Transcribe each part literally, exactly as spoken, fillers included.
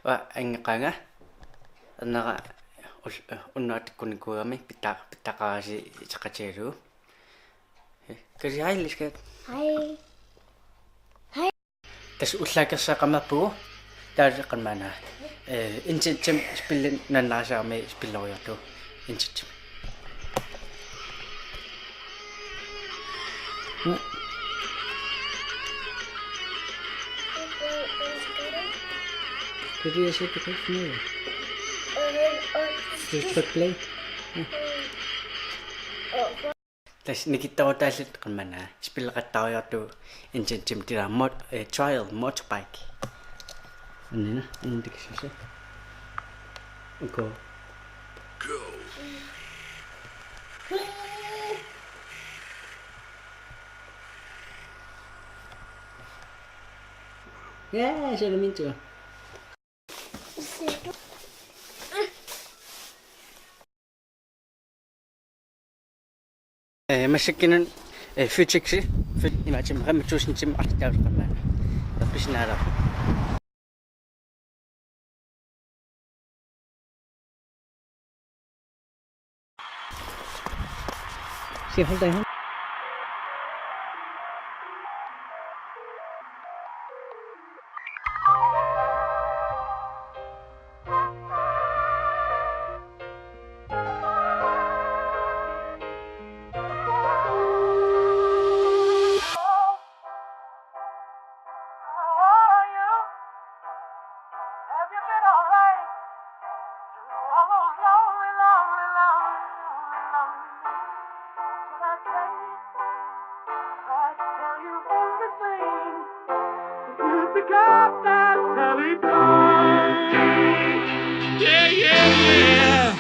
Uanga angeqaanga. Ernera ul-, unnuaq takkunnikuugami pitta-, pittaqarasi iteqatigalugu. Kasi hej, Liskat. Hej. Hej. Tassa ullaakkut eqqaamappugut taava qanoq maanna. Eh, internetimi spillit nuannarisaramik spilloriartugut internetimi. Kan du sætte på knappen? Skal du trykke play? Ja. Tassa nikittarutaalluta qanoq maanna spilleqattaariartugut internetimi, taava mot-, eh, trial motorbike. Annina, annina tikissusa. Okay. Ja, så er det min tur. Eh, massakkut, eh, Føtex, Føt-, imaattumik Rema tusind-imi arlaat taava qanoq maanna. Tappisinnaalerpoq. Se, hold da i hånd. Yeah, yeah, yeah.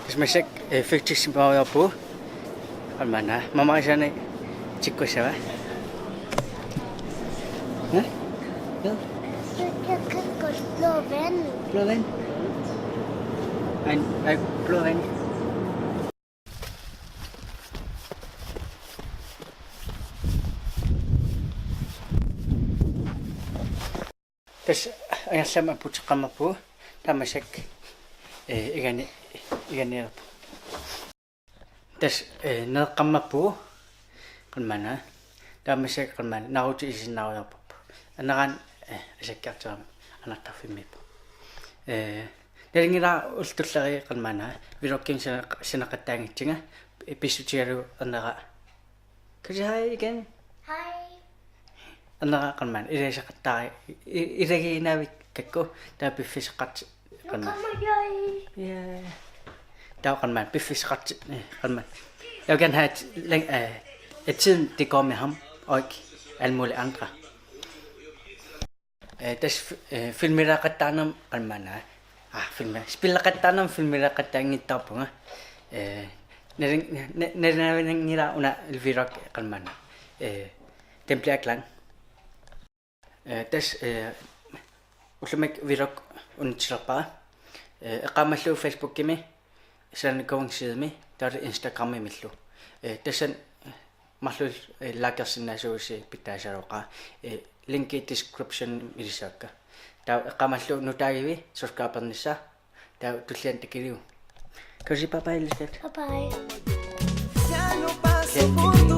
Tassa massakkut, eh, Føtex-imiuarpugut. Qanoq maanna, mamarisaanik tikkussava? Hæ? Ja. Jeg kan godt blå vand. Blå vand? Ej, ej, blå vand. Tassa angerlamut apuuteqqammerpugut, taava massakkut, eh, igani-, iganiarpugut. Tassa, eh, nereqqammerpugut, qanoq maanna, taava massakkut qanoq maanna, Naruto isiginnaarujoorparput. Aneraana, eh, asakkiartorami anartarfimmiippoq. Eh, nalunngilara ullut tulleriit qanoq maanna, vloggimik sana-, sanaqqattaanngitsunga, pissutigalugu ernera. Kasi hej igen. Hej. Ernera qanoq maanna, ileqattari-, i-, ilagiinnavikkakku, taava piffissaqartoq Nu qanoq maanna. Kommer jeg. Ja. Taava qanoq maanna, piffissaqartoq, eh, qanoq maanna. Jeg vil gerne have, at, læng-, øh, at tiden, det går med ham, og ikke alle mulige andre. Eh, tassa fi-, eh, filmiliaqattaarnermut qanoq maanna. Ah, filmi. Spilleqattaarnermut filmiliaqattaanngitsoorpunga. Eh, nalun-, na-, na-, nalunngilara una vlog qanoq maanna. Eh, den bliver ikke lang. Eh, tassa, eh, ullumikkut vlog unitsilerpara. Eh, eqqaamallugu Facebookimi, Sanakoviup sidemi, taavalu Instagramimillu. Eh, tassani marluk, eh, likersinnaasuusi pitsaassagaluaqaaq. Eh, linki descriptionimi ilissavakka. Taava eqqaamallugu nutaagiviuk subscribernissaa. Taava tulliani takkiliu. Kan du sige bye bye, Elisabeth? Bye bye. Tulliani takkiliu.